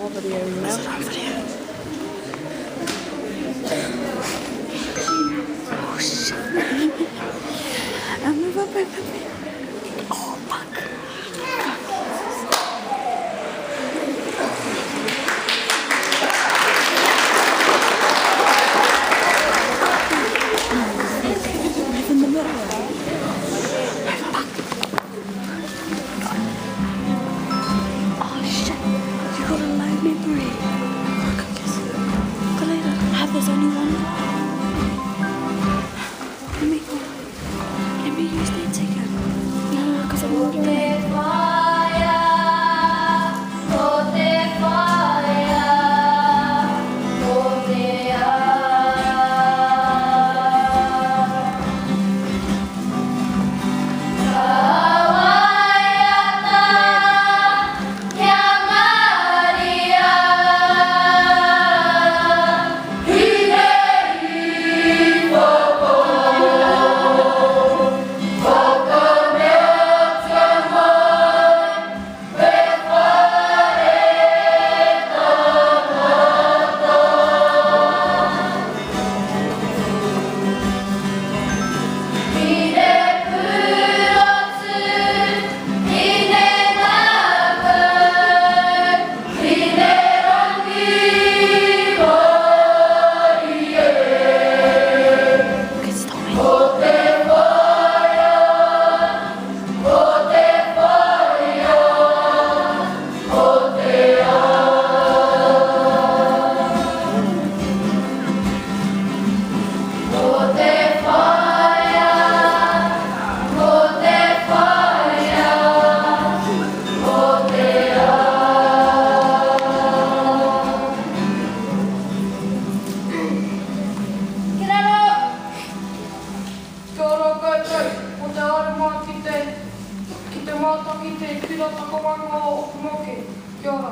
more video now. Is it on video? Oh shit. I'm move up, up, up. Oh fuck. Fuck. In the middle. Fuck. Oh shit. You got a low memory. Fuck, later. There's only one. Let me let me use their ticket. No, no, because I'm not there. Okay, stop it. Kia ora. Kia ora koutou, ko te haere mai ki te, ki te mātaki te kura takawaenga o Okumoke. Kia ora.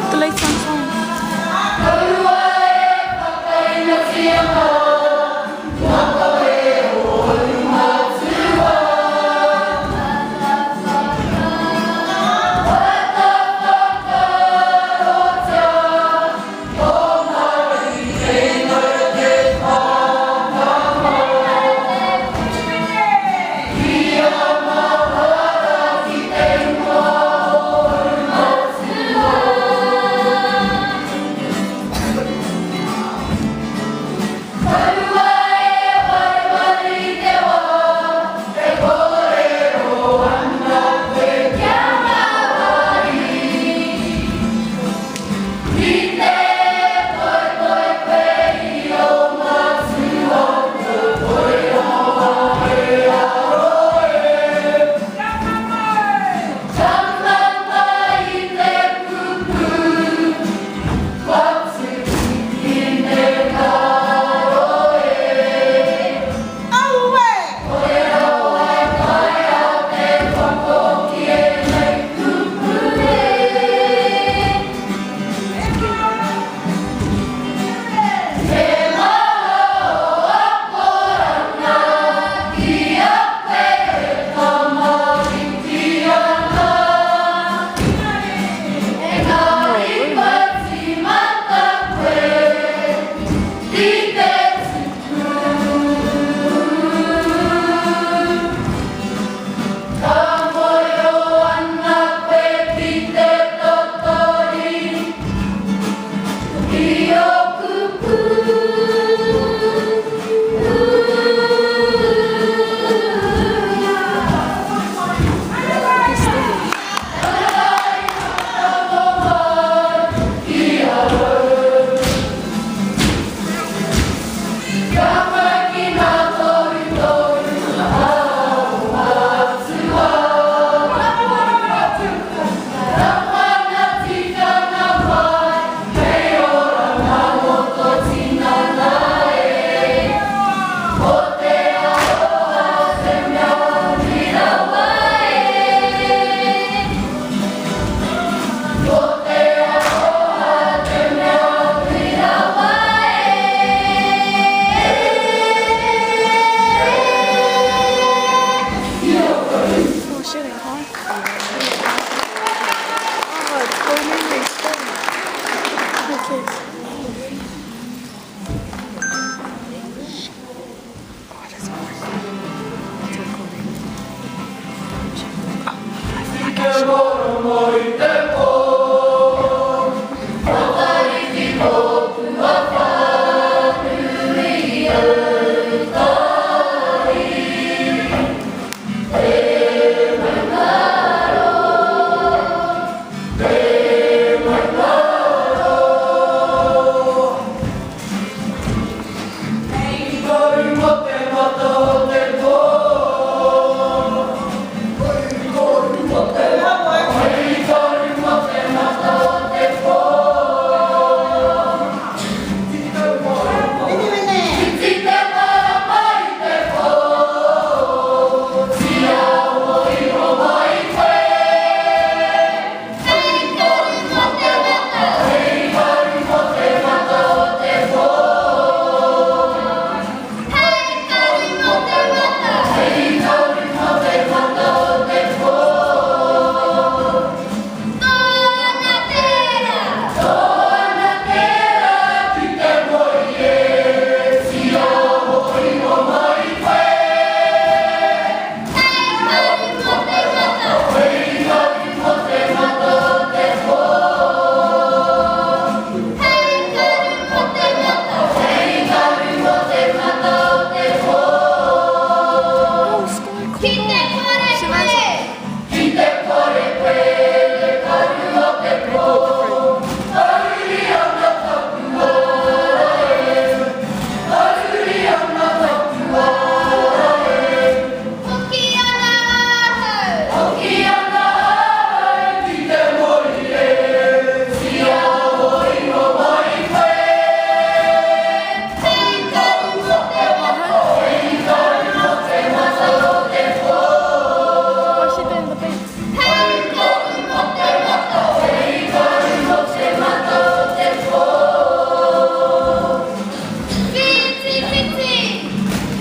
The lights on song. whiti!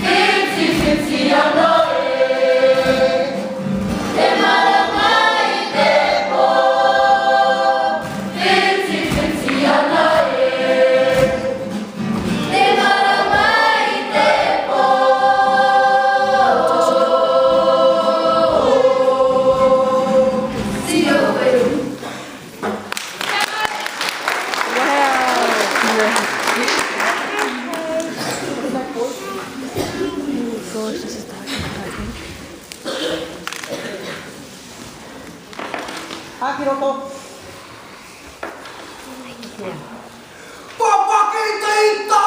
Whiti whiti ana e Te marama i te pō Whiti whiti ana e Te marama i te pō Tio wero. Oh gosh, this is dark and frightening. Ā, ki roto. Papaki te ita!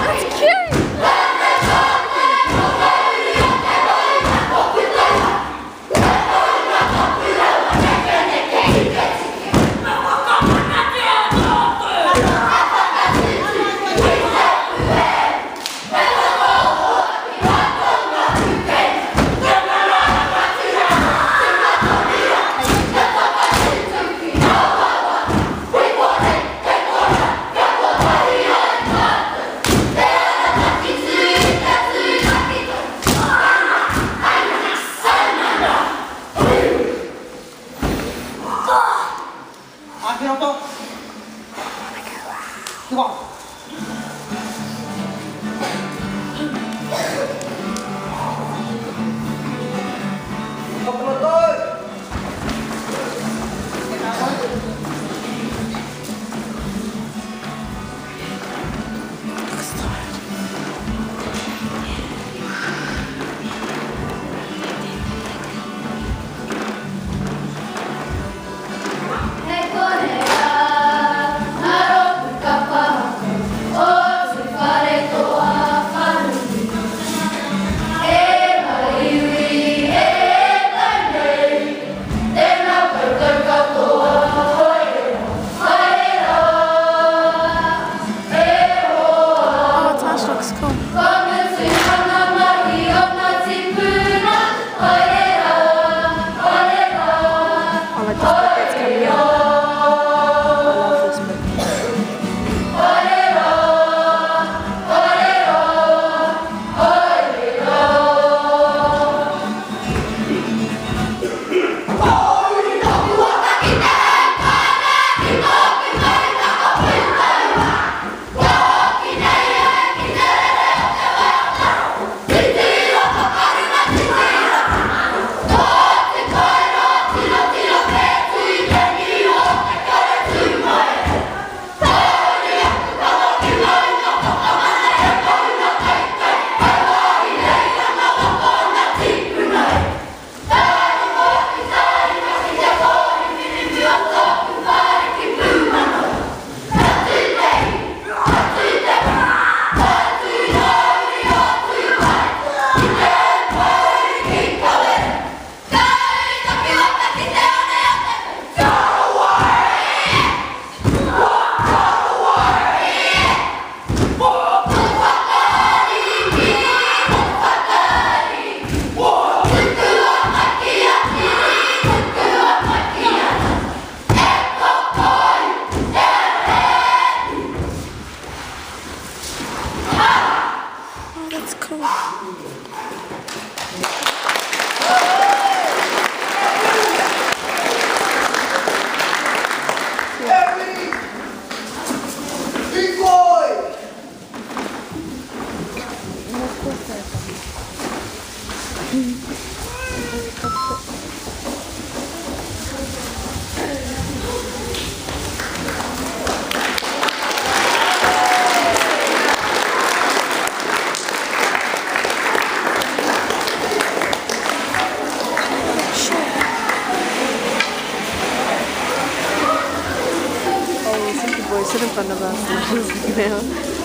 That's cute! Ā, ki roto. Ki waho. Kapuna tau! Tēnā koe. Looks tired. Hei konei rā, ngā rōpū kapa haka o Tūwharetoa whānui. E ngā iwi e tai nei, tēnā koutou katoa, haere rā, haere rā, e hoa. Oh, Tash looks cool. Ka mutu ana mahi o ngā tīpuna, haere rā, haere rā. I like this bit that's coming up. I love this bit. Oh, that's cool. Eri! Hikoi! sit in front of us and she's like now.